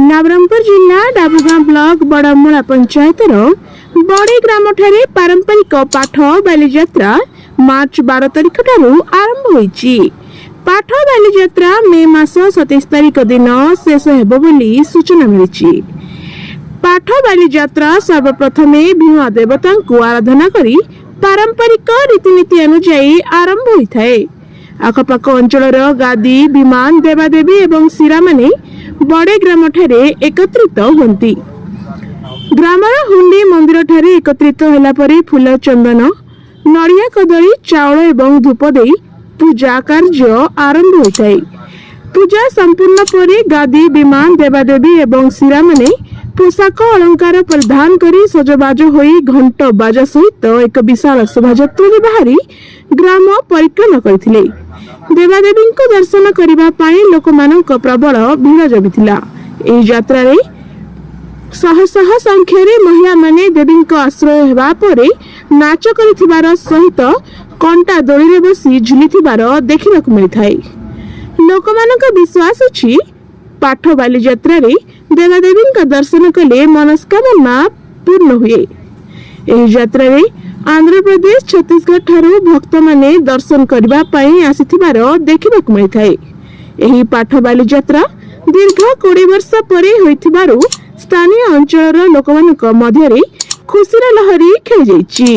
ନବରଙ୍ଗପୁର ଜିଲ୍ଲା ଡାବୁଗାଁ ବ୍ଲକ ବଡ଼ମୂଳା ପଞ୍ଚାୟତର ବଡ଼େ ଗ୍ରାମଠାରେ ପାରମ୍ପରିକ ପାଠ ବାଲିଯାତ୍ରା ମାର୍ଚ୍ଚ 12 ତାରିଖଠାରୁ ଆରମ୍ଭ ହୋଇଛି। ପାଠ ବାଲିଯାତ୍ରା ମେ ମାସ 27 ତାରିଖ ଦିନ ଶେଷ ହେବ ବୋଲି ସୂଚନା ମିଳିଛି। ପାଠ ବାଲିଯାତ୍ରା ସର୍ବପ୍ରଥମେ ଭୀମା ଦେବତାଙ୍କୁ ଆରାଧନା କରି ପାରମ୍ପରିକ ରୀତିନୀତି ଅନୁଯାୟୀ ଆରମ୍ଭ ହୋଇଥାଏ। ଆଖପାଖ ଅଞ୍ଚଳର ଗାଦି, ବିମାନ, ଦେବାଦେବୀ ଏବଂ ଶିରାମାନେ ବଡ଼େ ଗ୍ରାମଠାରେ ଏକତ୍ରିତ ହୁଅନ୍ତି। ଗ୍ରାମର ହୁଣ୍ଡି ମନ୍ଦିରଠାରେ ଏକତ୍ରିତ ହେଲା ପରେ ଫୁଲ, ଚନ୍ଦନ, ନଡ଼ିଆ, କଦଳୀ, ଚାଉଳ ଏବଂ ଧୂପ ଦେଇ ପୂଜା କାର୍ଯ୍ୟ ଆରମ୍ଭ ହୋଇଥାଏ। ପୂଜା ସମ୍ପୂର୍ଣ୍ଣ ପରେ ଗାଦି, ବିମାନ, ଦେବାଦେବୀ ଏବଂ ଶିରାମାନେ ପୋଷାକ ଅଳଙ୍କାର ପରିଧାନ କରି ସଜବାଜ ହୋଇ ଘଣ୍ଟ ବାଜା ସହିତ ଏକ ବିଶାଳ ଶୋଭାଯାତ୍ରାରେ ବାହାରି ଗ୍ରାମ ପରିକ୍ରମା କରିଥିଲେ। ଦେବାଦେବୀଙ୍କୁ ଦର୍ଶନ କରିବା ପାଇଁ ଲୋକମାନଙ୍କ ପ୍ରବଳ ଭିଡ଼ ଜମିଥିଲା। ଏହି ଯାତ୍ରାରେ ଶହ ଶହ ସଂଖ୍ୟାରେ ମହିଳାମାନେ ଦେବୀଙ୍କ ଆଶ୍ରୟ ହେବା ପରେ ନାଚ କରିଥିବାର ସହିତ କଣ୍ଟା ଦୋଳିରେ ବସି ଝୁଲିଥିବାର ଦେଖିବାକୁ ମିଳିଥାଏ। ଲୋକମାନଙ୍କ ବିଶ୍ୱାସ ଅଛି, ପାଠ ବାଲିଯାତ୍ରାରେ ଦେବାଦେବୀଙ୍କ ଦର୍ଶନ କଲେ ମନସ୍କାମନା ପୂର୍ଣ୍ଣ ହୁଏ। ଏହି ଯାତ୍ରାରେ ଆନ୍ଧ୍ରପ୍ରଦେଶ, ଛତିଶଗଡ଼ ଠାରୁ ଭକ୍ତମାନେ ଦର୍ଶନ କରିବା ପାଇଁ ଆସିଥିବାର ଦେଖିବାକୁ ମିଳିଥାଏ। ଏହି ପାଠ ବାଲିଯାତ୍ରା ଦୀର୍ଘ 20 ବର୍ଷ ପରେ ହୋଇଥିବାରୁ ସ୍ଥାନୀୟ ଅଞ୍ଚଳର ଲୋକମାନଙ୍କ ମଧ୍ୟରେ ଖୁସିର ଲହରୀ ଖେଳିଯାଇଛି।